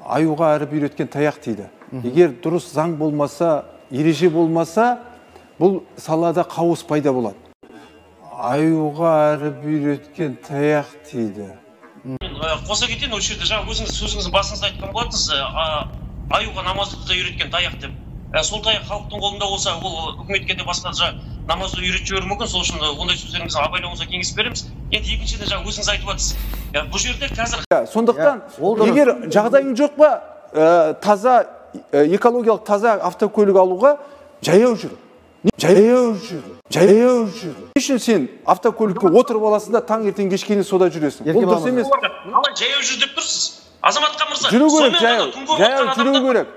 Аюға әріп үйреткен таяқ тиді. Егер дұрыс заң болмаса, ереже болмаса, бұл салада хаос пайда болады. Аюға әріп үйреткен таяқ тиді. Қоса кетейін, осы жерде жаңа өзіңіз сөзіңіздің басыңызда айтқан болатынсыз, аюға намазды да үйреткен таяқ деп. Сол таяқ халықтың қолында болса, ол үкіметке де басқа да намазды үйретіп жіберуі мүмкін. Сол үшін ондай сөздеріңізді абайлауыңызға кеңес береміз. Енді екіншіден, жаңа өзіңіз айтып жатсыз, бұл жерде қазір Сондықтан егер жағдайың жоқ па, таза, экологиялық таза автокөлік алуға жаяу жүр. Жаяу жүр, жаяу жүр. Не үшін сен автокөлікке отырып аласың да таңертең кешке дейін сода жүресің? Бұл дұрыс емес. Қалай жаяу жүр деп тұрсыз? Азаматқа мырза, жүру керек, жаяу, жаяу жүру керек.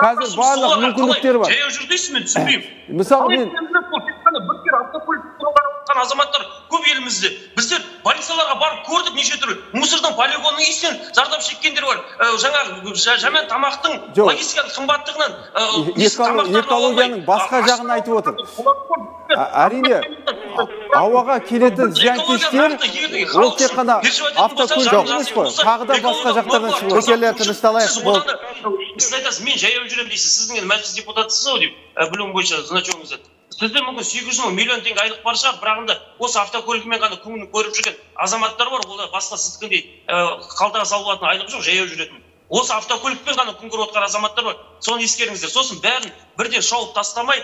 Қазір барлық мүмкіндіктер бар. Жаяу жүр дейсіз, мен түсінбеймін. Мысалы мен бір кер автокөлік азаматтар көп елімізде. Біздер больницаларға барып көрдік неше түрлі мусордың, полигонның иісінен зардап шеккендер бар. Жаңағы жаман тамақтың логистиканың қымбаттығынан экологияның басқа жағын айтып отыр. Әрине, ауаға келетін зиянкештер ол тек қана автокөлік емес қой, тағы да басқа жақтардан шығып отыр. Көкелер, тынышталайық. Сіз айтасыз, мен жаяу жүремін дейсіз. Сіздің енді мәжіліс депутатысыз ау деп, білуім бойынша значогыңызда. Сізде мүмкін 800 мың миллион теңге айлық бар шығар, бірақ енді осы автокөлігімен ғана күнін көріп жүрген азаматтар бар, олар басқа сіздікіндей қалтаға салып алатын айлық жоқ, жаяу жүретін. Осы автокөлікпен ғана күн көріп отқан азаматтар бар, соны ескеріңіздер. Сосын бәрін бірден шауып тастамай,